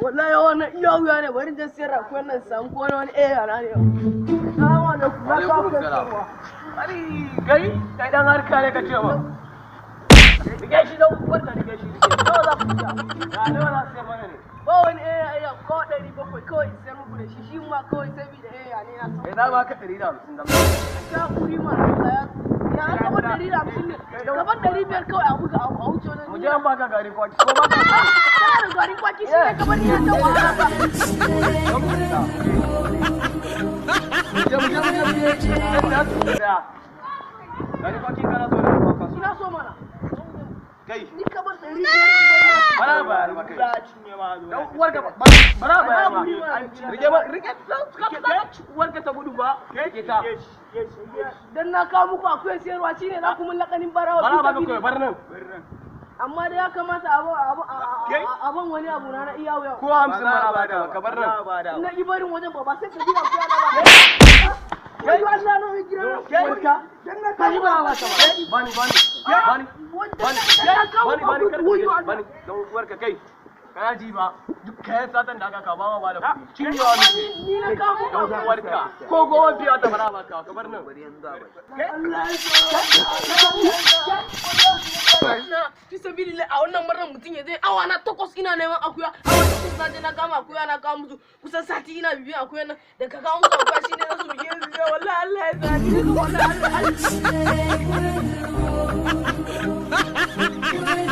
Wallahi wannan iya wuya ne, bari je siyar akwai nan samu ko wani eh yana ne. Salamu alaikum. Na kawo Alaikum salam. sayarwa. Ari kai kai dan harka ne ka ce ba. Rike shi dan uwar ka, rike shi, rike. Nawa za ku siya? Ya nawa za su siya mana ne? Ba wani eh ya ko 700 kawai in sayar muku da shi, shi ma kawai saboda eh ya ne na san. Kai na baka 150 dan. Ka kuri ma ya ya aka bar 150 ne. Ka bar 500 kawai a buga a wuce wajen. Mu je an baka gari kwaki ko baka. Kana da garin kwaki shi ne ka bar ni na wahala ba. Mu je, mu je, mu je, mu je. Gari kwaki kana so ne ko ka so? Ina so mana. Kai. Ni ka bar 500. Bara bayar ba kai. Dan uwar ka bara bayar ba. Rike ba, rike uwar ka ta gudu ba. Rike ta. Dan na kawo muku akwai sayarwa shine za ku mun lakanin barawa. Bara fi ba ka sabili. koyi bar nan. Amma dai ya kamata a ban wani abu na iya wuya. Ko 50 bara ba da ka bar nan. Na ibarin wajen ba sai ka gina kuya na ba. Wai Allah na yi gina na Kai. Dan na Ka kawo ji bara ba ka ba. Bani, bani. Bani. Bani. Na kawo Bani, bani, kar ka muku je. akwai. Bani dan uwar ka kai. Kana ji ba duk kayan satan da aka kawo ba ma ba da kuɗi. Cinyewa muke. Ni na kawo muku Dan uwar ka. Ko goma biya ta bara ba ka ka bar nan. Allah ya na fi sabilillah a wannan marar mutum ya zai awa na 8 ina neman akuya, awa 8 na je na kama akuya na kawo musu, kusan sati ina bibiyan akuya nan da ka kawo musu akuya shine za su bige su. Wallahi Allah ya sa ni wallahi Allah.